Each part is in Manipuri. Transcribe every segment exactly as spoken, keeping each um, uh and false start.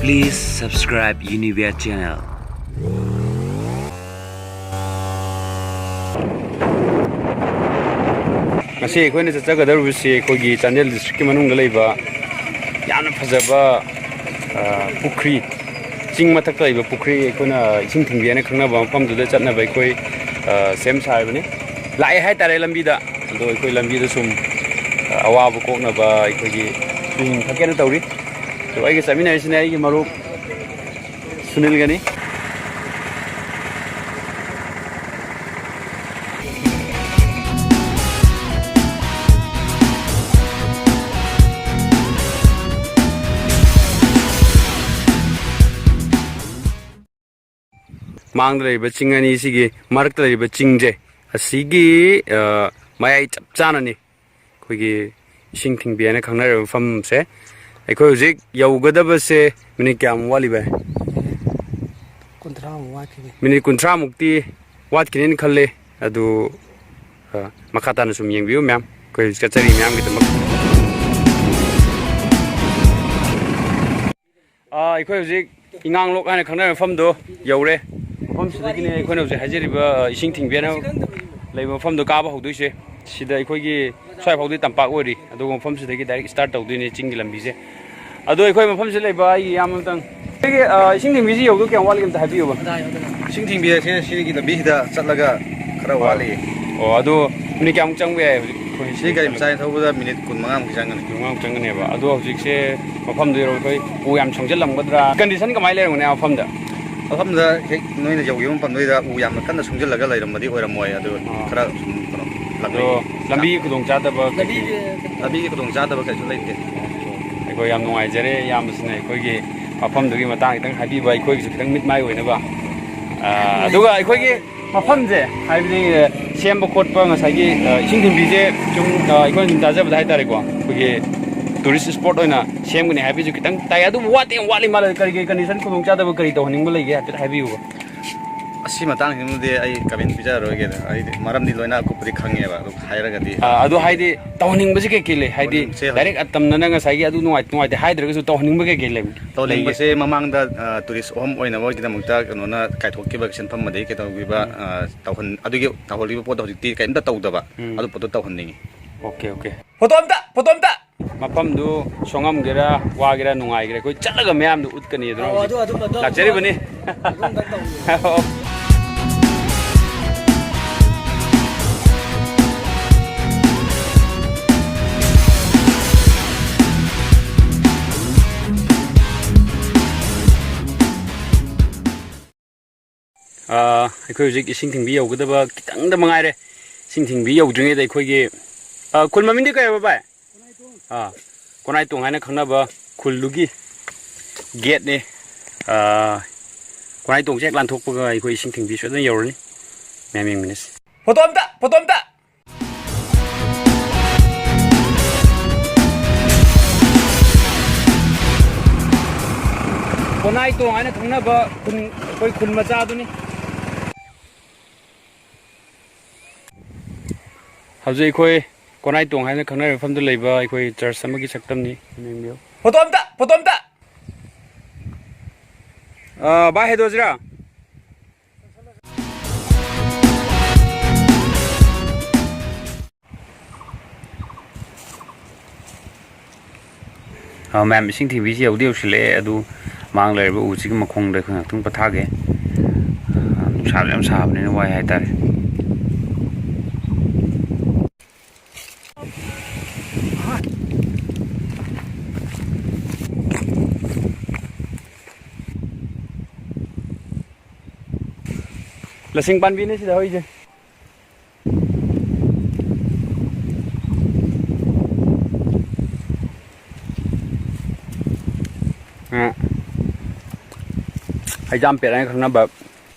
Please subscribe Univia channel. ꯉꯁꯤ ꯑꯩꯈꯣꯏꯅ ꯆꯠꯆꯒꯗꯧꯔꯤꯕꯁꯤ ꯑꯩꯈꯣꯏꯒꯤ ꯆꯥꯟꯗꯦꯜ ꯗꯤꯁꯇ꯭ꯔꯤꯛꯀꯤ ꯃꯅꯨꯡꯗ ꯂꯩꯕ ꯌꯥꯝꯅ ꯐꯖꯕ, ꯑ, ꯄꯨꯈ꯭ꯔꯤ, ꯆꯤꯡ ꯃꯊꯛꯇ ꯂꯩꯕ ꯄꯨꯈ꯭ꯔꯤ, ꯑꯩꯈꯣꯏꯅ ꯏꯁꯤꯡ ꯊꯤꯡꯕꯤ ꯍꯥꯏꯅ ꯈꯪꯅꯕ ꯃꯐꯝꯗꯨꯗ ꯆꯠꯅꯕ ꯑꯩꯈꯣꯏ, ꯑ, ꯁꯦꯝ ꯁꯥꯔꯤꯕꯅꯤ꯫ ꯂꯥꯛꯑꯦ ꯍꯥꯏꯇꯥꯔꯦ ꯂꯝꯕꯤꯗ꯫ ꯑꯗꯣ ꯑꯩꯈꯣꯏ ꯂꯝꯕꯤꯗ ꯁꯨꯝ, ꯑ, ꯑꯋꯥꯕ ꯀꯣꯛꯅꯕ ꯑꯩꯈꯣꯏꯒꯤ ꯏꯁꯤꯡ ꯊꯛꯀꯦꯅ ꯇꯧꯔꯤ꯫ ꯑꯗꯣ ꯑꯩꯒ ꯆꯠꯃꯤꯟꯅꯔꯤꯁꯤꯅ ꯑꯩꯒꯤ ꯃꯔꯨꯞ ꯁꯨꯅꯤꯜꯒꯅꯤ꯫ ꯃꯥꯡꯗ ꯂꯩꯔꯤꯕ ꯆꯤꯡ ꯑꯅꯤꯁꯤꯒꯤ ꯃꯔꯛꯇ ꯂꯩꯔꯤꯕ ꯆꯤꯡꯁꯦ, ꯑꯁꯤꯒꯤ, ꯑ, ꯃꯌꯥꯏ ꯆꯞ ꯆꯥꯅꯅꯤ ꯑꯩꯈꯣꯏꯒꯤ ꯏꯁꯤꯡ ꯊꯤꯡꯕꯤ ꯍꯥꯏꯅ ꯈꯪꯅꯔꯤꯕ ꯃꯐꯝꯁꯦ꯫ ꯑꯩꯈꯣꯏ ꯍꯧꯖꯤꯛ ꯌꯧꯒꯗꯕꯁꯦ ꯃꯤꯅꯤꯠ ꯀꯌꯥꯃꯨꯛ ꯋꯥꯠꯂꯤꯕ? ꯀꯨꯟꯊ꯭ꯔꯥꯃꯨꯛ ꯋꯥꯠꯈꯤꯅꯤ꯫ ꯃꯤꯅꯤꯠ ꯀꯨꯟꯊ꯭ꯔꯥꯃꯨꯛꯇꯤ ꯋꯥꯠꯈꯤꯅꯦꯅ ꯈꯜꯂꯦ꯫ ꯑꯗꯨ, ꯑ, ꯃꯈꯥ ꯇꯥꯅ ꯁꯨꯝ ꯌꯦꯡꯕꯤꯌꯨ ꯃꯌꯥꯝ, ꯑꯩꯈꯣꯏ ꯍꯧꯖꯤꯛ ꯆꯠꯆꯔꯤ ꯃꯌꯥꯝꯒꯤꯗꯃꯛ꯫ ꯑ, ꯑꯩꯈꯣꯏ ꯍꯧꯖꯤꯛ ꯏꯉꯥꯡꯂꯣꯛ ꯍꯥꯏꯅ ꯈꯪꯅꯕ ꯃꯐꯝꯗꯣ ꯌꯧꯔꯦ꯫ ꯃꯐꯝꯁꯤꯗꯒꯤꯅꯦ ꯑꯩꯈꯣꯏꯅ ꯍꯧꯖꯤꯛ ꯍꯥꯏꯖꯔꯤꯕ, ꯑ, ꯏꯁꯤꯡ ꯊꯤꯡꯕꯤ ꯍꯥꯏꯅ ꯂꯩꯕ ꯃꯐꯝꯗꯣ ꯀꯥꯕ ꯍꯧꯗꯣꯏꯁꯦ꯫ ꯁꯤꯗ ꯑꯩꯈꯣꯏꯒꯤ ꯁ꯭ꯋꯥꯏ ꯐꯥꯎꯗꯤ ꯇꯝꯄꯥꯛ ꯑꯣꯏꯔꯤ, ꯑꯗꯨꯒ ꯃꯐꯝꯁꯤꯗꯒꯤ ꯗꯥꯏꯔꯦꯛ ꯁ꯭ꯇꯥꯔꯠ ꯇꯧꯗꯣꯏꯅꯦ ꯆꯤꯡꯒꯤ ꯂꯝꯕꯤꯁꯦ꯫ ꯑꯗꯣ ꯑꯩꯈꯣꯏ ꯃꯐꯝꯁꯤꯗ ꯂꯩꯕ ꯑꯩꯒꯤ ꯏꯌꯥꯝꯕ ꯑꯃꯇꯪ, ꯑꯩꯈꯣꯏꯒꯤ, ꯑ, ꯏꯁꯤꯡ ꯊꯤꯡꯕꯤꯁꯤ ꯌꯧꯗꯧ ꯀꯌꯥꯝ ꯋꯥꯠꯂꯤꯒꯦ ꯑꯝꯇ ꯍꯥꯏꯕꯤꯌꯨꯕ꯫ ꯏꯁꯤꯡ ꯊꯤꯡꯕꯤ ꯑꯁꯦ ꯁꯤꯒꯤ ꯂꯝꯕꯤꯁꯤꯗ ꯆꯠꯂꯒ ꯈꯔ ꯋꯥꯠꯂꯤ꯫ ꯑꯣ, ꯑꯗꯣ ꯃꯤꯅꯤꯠ ꯀꯌꯥꯃꯨꯛ ꯆꯪꯕ ꯌꯥꯏ ꯍꯧꯖꯤꯛ ꯑꯩꯈꯣꯏ ꯁꯤ ꯒꯥꯔꯤ ꯆꯠꯂꯒ? ꯃꯆꯥ ꯊꯧꯕꯗ ꯃꯤꯅꯤꯠ ꯀꯨꯟ ꯃꯉꯥꯃꯨꯛꯇꯤ ꯆꯪꯒꯅꯤ꯫ ꯀꯨꯟ ꯃꯉꯥꯃꯨꯛ ꯆꯪꯒꯅꯦꯕ꯫ ꯑꯗꯣ ꯍꯧꯖꯤꯛꯁꯦ ꯃꯐꯝꯗꯨ ꯌꯧꯔꯒ ꯑꯩꯈꯣꯏ ꯎ ꯌꯥꯝ ꯁꯣꯡꯖꯜꯂꯝꯒꯗ꯭ꯔꯥ? ꯀꯟꯗꯤꯁꯟ ꯀꯃꯥꯏꯅ ꯂꯩꯔꯝꯒꯅꯤ ꯃꯐꯝꯗ? ꯃꯐꯝꯗ ꯍꯦꯛ ꯅꯣꯏꯅ ꯌꯧꯈꯤꯕ ꯃꯐꯝꯗꯨꯗ ꯎ ꯌꯥꯝꯅ ꯀꯟꯅ ꯁꯣꯡꯖꯜꯂꯒ ꯂꯩꯔꯝꯕꯗꯤ ꯑꯣꯏꯔꯝꯃꯣꯏ꯫ ꯑꯗꯨ ꯑꯥ꯫ ꯈꯔ ꯁꯨꯝ ꯀꯩꯅꯣ ꯑꯗꯣ ꯂꯝꯕꯤ ꯂꯝꯕꯤꯒꯤ ꯈꯨꯗꯣꯡꯆꯥꯗꯕ ꯀꯩꯀꯩ? ꯂꯝꯕꯤꯒꯤ ꯈꯨꯗꯣꯡꯆꯥꯗꯕ ꯀꯩꯁꯨ ꯂꯩꯇꯦ꯫ ꯑꯩꯈꯣꯏ ꯌꯥꯝ ꯅꯨꯡꯉꯥꯏꯖꯔꯦ ꯏꯌꯥꯝꯕꯁꯤꯅ ꯑꯩꯈꯣꯏꯒꯤ ꯃꯐꯝꯗꯨꯒꯤ ꯃꯇꯥꯡ ꯈꯤꯇꯪ ꯍꯥꯏꯕꯤꯕ, ꯑꯩꯈꯣꯏꯒꯤꯁꯨ ꯈꯤꯇꯪ ꯃꯤꯠ ꯃꯥꯏ ꯑꯣꯏꯅꯕ꯫ ꯑꯥ, ꯑꯗꯨꯒ ꯑꯩꯈꯣꯏꯒꯤ ꯃꯐꯝꯁꯦ, ꯍꯥꯏꯕꯗꯤ, ꯑ, ꯁꯦꯝꯕ ꯈꯣꯠꯄ ꯉꯁꯥꯏꯒꯤ, ꯑ, ꯏꯁꯤꯡ ꯊꯤꯡꯕꯤꯁꯦ ꯁꯨꯝ, ꯑ, ꯑꯩꯈꯣꯏꯅ ꯁꯨꯝ ꯇꯥꯖꯕꯗ ꯍꯥꯏꯇꯥꯔꯦꯀꯣ, ꯑꯩꯈꯣꯏꯒꯤ ꯇꯨꯔꯤꯁ ꯁ꯭ꯄꯣꯠ ꯑꯣꯏꯅ ꯁꯦꯝꯒꯅꯤ ꯍꯥꯏꯕꯒꯤꯁꯨ ꯈꯤꯇꯪ ꯇꯥꯏ꯫ ꯑꯗꯨꯕꯨ ꯋꯥꯠꯇꯤ ꯌꯥꯝ ꯋꯥꯠꯂꯤ ꯃꯥꯜꯂꯦ꯫ ꯀꯔꯤ ꯀꯔꯤ ꯀꯟꯗꯤꯁꯟ ꯈꯨꯗꯣꯡꯆꯥꯗꯕ ꯀꯔꯤ ꯇꯧꯍꯟꯅꯤꯡꯕ ꯂꯩꯒꯦ ꯍꯥꯏꯐꯦꯠ ꯍꯥꯏꯕꯤꯌꯨꯕ꯫ ꯁꯤ ꯃꯇꯥꯡꯁꯤꯃꯗꯤ ꯑꯩ ꯀꯃꯦꯟ ꯄꯤꯖꯔꯔꯣꯏꯒꯦꯗ꯫ ꯑꯩꯗꯤ ꯃꯔꯝꯗꯤ ꯂꯣꯏꯅ ꯑꯀꯨꯞꯄꯗꯤ ꯈꯪꯉꯦꯕ, ꯑꯗꯨ ꯍꯥꯏꯔꯒꯗꯤ꯫ ꯑꯥ, ꯑꯗꯨ ꯍꯥꯏꯗꯤ ꯇꯧꯍꯟꯅꯤꯡꯕꯁꯤ ꯀꯩ ꯀꯩ ꯂꯩ? ꯍꯥꯏꯗꯤ ꯇꯧꯍꯟꯅꯤꯡꯕꯁꯦ ꯍꯧꯖꯤꯛ ꯗꯥꯏꯔꯦꯛ ꯑꯇꯝꯅꯅ ꯉꯁꯥꯏꯒꯤ ꯑꯗꯨ ꯅꯨꯡꯉꯥꯏ-, ꯅꯨꯡꯉꯥꯏꯇꯦ ꯍꯥꯏꯗ꯭ꯔꯒꯁꯨ ꯇꯧꯍꯟꯅꯤꯡꯕ ꯀꯩ ꯀꯩ ꯂꯩ? ꯂꯩꯒꯦ? ꯇꯧꯍꯟꯅꯤꯡꯕꯁꯦ ꯃꯃꯥꯡꯗ, ꯑ, ꯇꯨꯔꯤꯁ ꯑꯍꯨꯝ ꯑꯣꯏꯅꯕꯒꯤꯗꯃꯛꯇ ꯀꯩꯅꯣꯅ ꯀꯥꯏꯊꯣꯛꯈꯤꯕ ꯁꯤꯟꯐꯝ ꯑꯗꯒꯤ ꯀꯩꯗꯧꯈꯤꯕ, ꯎꯝ꯫ ꯑ, ꯇꯧꯍꯟ-, ꯑꯗꯨꯒꯤ ꯇꯧꯍꯧꯔꯤꯕ ꯄꯣꯠꯇꯣ ꯍꯧꯖꯤꯛꯇꯤ ꯀꯔꯤꯝꯇ ꯇꯧꯗꯕ, ꯎꯝ꯫ ꯑꯗꯨ ꯄꯣꯠꯇꯣ ꯇꯧꯍꯟꯅꯤꯡꯉꯤ꯫ Okay, okay. ꯐꯣꯇꯣ ꯑꯝꯇ, ꯐꯣꯇꯣ ꯑꯝꯇ꯫ ꯃꯐꯝꯗꯨ ꯁꯣꯡꯉꯝꯒꯦꯔꯥ, ꯋꯥꯒꯦꯔꯥ, ꯅꯨꯡꯉꯥꯏꯒꯦꯔꯥ, ꯑꯩꯈꯣꯏ ꯆꯠꯂꯒ ꯃꯌꯥꯝꯗꯨ ꯎꯠꯀꯅꯤ ꯑꯗꯨꯅ ꯑꯣ, ꯍꯧꯖꯤꯛ ꯑꯗꯨ, ꯑꯗꯨ, ꯑꯗꯨ, ꯂꯥꯛꯆꯔꯤꯕꯅꯤ꯫ ꯑꯗꯨ ꯑꯝꯇꯪ ꯇꯧꯕꯤꯌꯨ꯫ ꯑꯥ, ꯑꯩꯈꯣꯏ ꯍꯧꯖꯤꯛ ꯏꯁꯤꯡ ꯊꯤꯡꯕꯤ ꯌꯧꯒꯗꯕ ꯈꯤꯇꯪꯗ ꯃꯉꯥꯏꯔꯦ꯫ ꯏꯁꯤꯡ ꯊꯤꯡꯕꯤ ꯌꯧꯗ꯭ꯔꯤꯉꯩꯗ ꯑꯩꯈꯣꯏꯒꯤ, ꯑꯥ, ꯈꯨꯜ ꯃꯃꯤꯡꯗꯤ ꯀꯩ ꯍꯥꯏꯕ, ꯚꯥꯏ? ꯑꯥ, ꯀꯣꯅꯥꯏꯇꯣꯡ ꯍꯥꯏꯅ ꯈꯪꯅꯕ ꯈꯨꯜꯗꯨꯒꯤ ꯒꯦꯠꯅꯤ꯫ ꯑꯥ, ꯀꯣꯅꯥꯏꯇꯣꯡꯁꯦ ꯍꯦꯛ ꯂꯥꯟꯊꯣꯛꯄꯒ ꯑꯩꯈꯣꯏ ꯏꯁꯤꯡ ꯊꯤꯡꯕꯤ ꯁꯣꯏꯗꯅ ꯌꯧꯔꯅꯤ꯫ ꯃꯌꯥꯝ ꯌꯦꯡꯃꯤꯟꯅꯁꯤ꯫ ꯐꯣꯇꯣ ꯑꯝꯇ, ꯐꯣꯇꯣ ꯑꯝꯇ꯫ ꯀꯣꯅꯥꯏꯇꯣꯡ ꯍꯥꯏꯅ ꯈꯪꯅꯕ ꯈꯨꯟ, ꯑꯩꯈꯣꯏ ꯈꯨꯟ ꯃꯆꯥꯗꯨꯅꯤ꯫ ꯍꯧꯖꯤꯛ ꯑꯩꯈꯣꯏ ꯀꯣꯅꯥꯏꯇꯣꯡ ꯍꯥꯏꯅ ꯈꯪꯅꯔꯤꯕ ꯃꯐꯝꯗꯨ ꯂꯩꯕ ꯑꯩꯈꯣꯏ ꯆꯔꯆ ꯑꯃꯒꯤ ꯁꯛꯇꯝꯅꯤ꯫ ꯌꯦꯡꯕꯤꯌꯨ꯫ ꯐꯣꯇꯣ ꯑꯝꯇ, ꯐꯣꯇꯣ ꯑꯝꯇ꯫ ꯑ, ꯚꯥꯏ, ꯍꯦꯗꯣꯁꯤꯔꯥ? ꯑ, ꯃꯌꯥꯝ, ꯏꯁꯤꯡ ꯊꯤꯟꯕꯤꯁꯤ ꯌꯧꯗꯤ ꯌꯧꯁꯤꯜꯂꯛꯑꯦ, ꯑꯗꯨ ꯃꯥꯡ ꯂꯩꯔꯤꯕ ꯎꯁꯤꯒꯤ ꯃꯈꯣꯡꯗ ꯑꯩꯈꯣꯏ ꯉꯥꯛꯇꯪ ꯄꯣꯊꯥꯒꯦ꯫ ꯑ, ꯅꯨꯡꯁꯥꯁꯨ ꯌꯥꯝ ꯁꯥꯕꯅꯤꯅ ꯋꯥꯏ ꯍꯥꯏꯇꯥꯔꯦ꯫ ꯂꯁꯤꯡ ꯄꯥꯝꯕꯤꯅꯦ ꯁꯤꯗ ꯍꯧꯔꯤꯁꯦ꯫ ꯑ, ꯍꯩꯖꯥꯝꯄꯦꯠ ꯍꯥꯏꯅ ꯈꯪꯅꯕ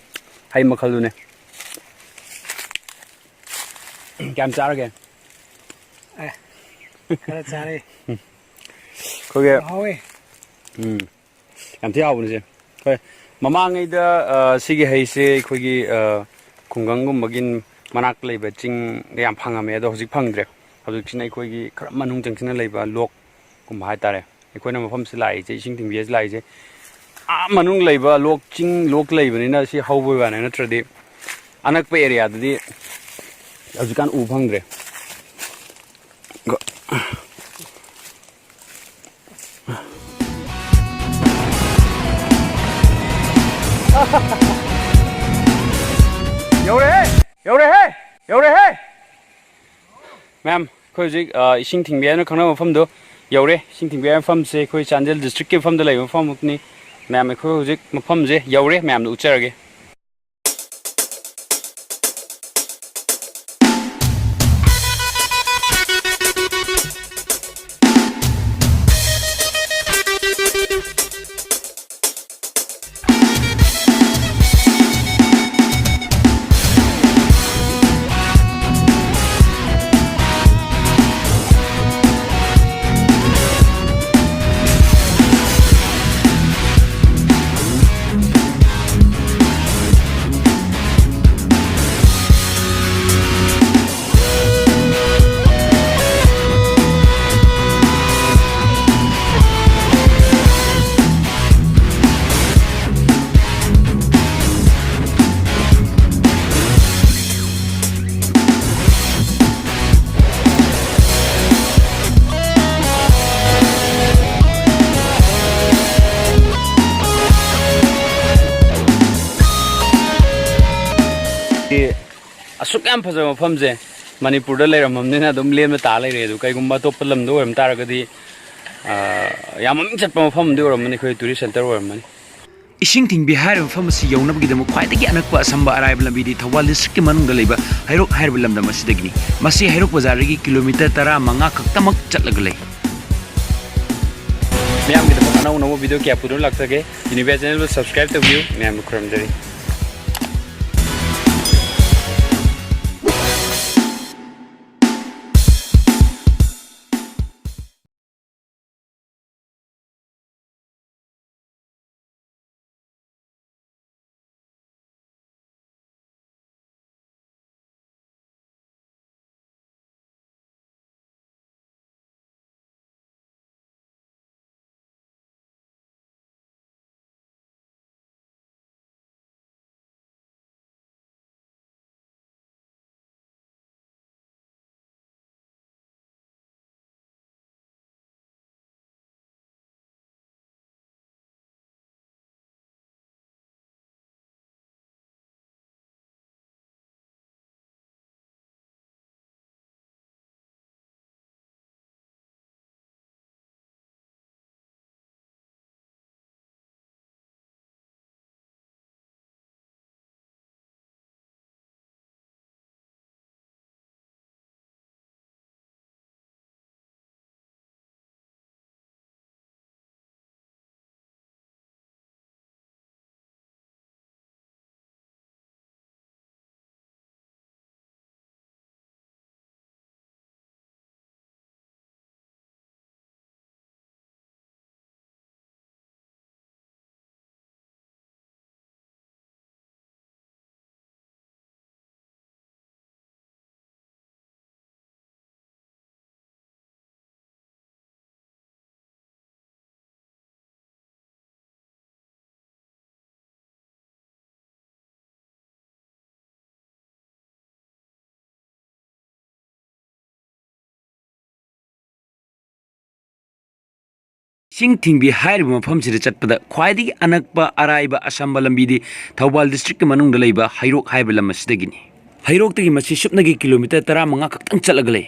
ꯍꯩ ꯃꯈꯜꯗꯨꯅꯦ꯫ ꯀꯌꯥꯝ ꯆꯥꯔꯒꯦ? ꯑꯦ, ꯈꯔ ꯆꯥꯔꯦ꯫ ꯑꯩꯈꯣꯏꯒꯤ ꯍꯥꯎꯋꯦ꯫ ꯎꯝ꯫ ꯌꯥꯝ ꯊꯤ ꯍꯥꯎꯕꯅꯤ ꯁꯦ꯫ ꯍꯣꯏ, ꯃꯃꯥꯡꯉꯩꯗ, ꯑ, ꯁꯤꯒꯤ ꯍꯩꯁꯦ ꯑꯩꯈꯣꯏꯒꯤ, ꯑ, ꯈꯨꯡꯒꯪꯒꯨꯝꯕꯒꯤ ꯃꯅꯥꯛꯇ ꯂꯩꯕ ꯆꯤꯡꯗ ꯌꯥꯝ ꯐꯪꯉꯝꯃꯦ, ꯑꯗꯣ ꯍꯧꯖꯤꯛ ꯐꯪꯗ꯭ꯔꯦ꯫ ꯍꯧꯖꯤꯛꯁꯤꯅ ꯑꯩꯈꯣꯏꯒꯤ ꯈꯔ ꯃꯅꯨꯡ ꯆꯪꯁꯤꯟꯅ ꯂꯩꯕ ꯂꯣꯛꯀꯨꯝꯕ ꯍꯥꯏꯇꯥꯔꯦ꯫ ꯑꯩꯈꯣꯏꯅ ꯃꯐꯝꯁꯤ ꯂꯥꯛꯏꯁꯦ, ꯏꯁꯤꯡ ꯊꯤꯡꯕꯤꯁꯤ ꯂꯥꯛꯏꯁꯦ, ꯑꯥ ꯃꯅꯨꯡ ꯂꯩꯕ ꯂꯣꯛ, ꯆꯤꯡ ꯂꯣꯛ ꯂꯩꯕꯅꯤꯅ ꯁꯤ ꯍꯧꯕꯩ ꯋꯥꯅꯤ, ꯅꯠꯇ꯭ꯔꯗꯤ ꯑꯅꯛꯄ ꯑꯦꯔꯤꯌꯥꯗꯗꯤ ꯍꯧꯖꯤꯛꯀꯥꯟ ꯎꯕ ꯐꯪꯗ꯭ꯔꯦ꯫ ꯌꯧꯔꯦꯍꯦ! ꯌꯧꯔꯦꯍꯦ! ꯌꯧꯔꯦꯍꯦ! ꯃꯌꯥꯝ, ꯑꯩꯈꯣꯏ ꯍꯧꯖꯤꯛ, ꯑ, ꯏꯁꯤꯡ ꯊꯤꯡꯕꯤ ꯍꯥꯏꯅ ꯈꯪꯅꯕ ꯃꯐꯝꯗꯣ ꯌꯧꯔꯦ꯫ ꯏꯁꯤꯡ ꯊꯤꯡꯕꯤ ꯍꯥꯏꯕ ꯃꯐꯝꯁꯦ ꯑꯩꯈꯣꯏ ꯆꯥꯟꯗꯦꯜ ꯗꯤꯁꯇ꯭ꯔꯤꯛꯀꯤ ꯃꯐꯝꯗ ꯂꯩꯕ ꯃꯐꯝꯃꯛꯅꯤ꯫ ꯃꯌꯥꯝ, ꯑꯩꯈꯣꯏ ꯍꯧꯖꯤꯛ ꯃꯐꯝꯁꯦ ꯌꯧꯔꯦ, ꯃꯌꯥꯝꯗ ꯎꯠꯆꯔꯒꯦ꯫ ꯑꯁꯨꯛ ꯌꯥꯝ ꯐꯖꯕ ꯃꯐꯝꯁꯦ ꯃꯅꯤꯄꯨꯔꯗ ꯂꯩꯔꯝꯃꯕꯅꯤꯅ ꯑꯗꯨꯝ ꯂꯦꯝꯅ ꯇꯥ ꯂꯩꯔꯦ꯫ ꯑꯗꯨ ꯀꯩꯒꯨꯝꯕ ꯑꯇꯣꯞꯄ ꯂꯝꯗ ꯑꯣꯏꯔꯝ ꯇꯥꯔꯒꯗꯤ, ꯑ, ꯌꯥꯝ ꯃꯃꯤꯡ ꯆꯠꯄ ꯃꯐꯝ ꯑꯃꯗꯤ ꯑꯣꯏꯔꯝꯃꯅꯤ, ꯑꯩꯈꯣꯏ ꯇꯨꯔꯤꯁ ꯁꯦꯟꯇꯔ ꯑꯣꯏꯔꯝꯃꯅꯤ꯫ ꯏꯁꯤꯡ ꯊꯤꯡꯕꯤ ꯍꯥꯏꯔꯤꯕ ꯃꯐꯝ ꯑꯁꯤ ꯌꯧꯅꯕꯒꯤꯗꯃꯛ ꯈ꯭ꯋꯥꯏꯗꯒꯤ ꯑꯅꯛꯄ ꯑꯁꯝꯕ ꯑꯔꯥꯏꯕ ꯂꯝꯕꯤꯗꯤ ꯊꯧꯕꯥꯜ ꯗꯤꯁꯇ꯭ꯔꯤꯛꯀꯤ ꯃꯅꯨꯡꯗ ꯂꯩꯕ ꯍꯩꯔꯣꯛ ꯍꯥꯏꯔꯤꯕ ꯂꯝꯗꯝ ꯑꯁꯤꯗꯒꯤꯅꯤ꯫ ꯃꯁꯤ ꯍꯩꯔꯣꯛ ꯕꯖꯥꯔꯗꯒꯤ ꯀꯤꯂꯣꯃꯤꯇꯔ ꯇꯔꯥ ꯃꯉꯥ ꯈꯛꯇꯃꯛ ꯆꯠꯂꯒ ꯂꯩ꯫ ꯃꯌꯥꯝꯒꯤꯗꯃꯛ ꯑꯅꯧ ꯑꯅꯧꯕ ꯚꯤꯗꯤꯑꯣ ꯀꯌꯥ ꯄꯨꯗꯨꯅ ꯂꯥꯛꯆꯒꯦ꯫ ꯌꯨꯅꯤꯕꯤꯌꯥ ꯆꯦꯅꯦꯜꯕꯨ ꯁꯕꯁꯀ꯭ꯔꯥꯏꯕ ꯇꯧꯕꯤꯌꯨ꯫ ꯃꯌꯥꯝꯕꯨ ꯈꯨꯔꯨꯝꯖꯔꯤ꯫ ꯆꯤꯡ ꯊꯤꯡꯕꯤ ꯍꯥꯏꯔꯤꯕ ꯃꯐꯝꯁꯤꯗ ꯆꯠꯄꯗ ꯈ꯭ꯋꯥꯏꯗꯒꯤ ꯑꯅꯛꯄ ꯑꯔꯥꯏꯕ ꯑꯁꯝꯕ ꯂꯝꯕꯤꯗꯤ ꯊꯧꯕꯥꯜ district ꯀꯤ ꯃꯅꯨꯡꯗ ꯂꯩꯕ ꯍꯩꯔꯣꯛ ꯍꯥꯏꯕ ꯂꯝ ꯑꯁꯤꯗꯒꯤꯅꯤ꯫ ꯍꯩꯔꯣꯛꯇꯒꯤ ꯃꯁꯤ ꯁꯨꯞꯅꯒꯤ kilometre ꯇꯔꯥꯃꯉꯥ ꯈꯛꯇꯪ ꯆꯠꯂꯒ ꯂꯩ꯫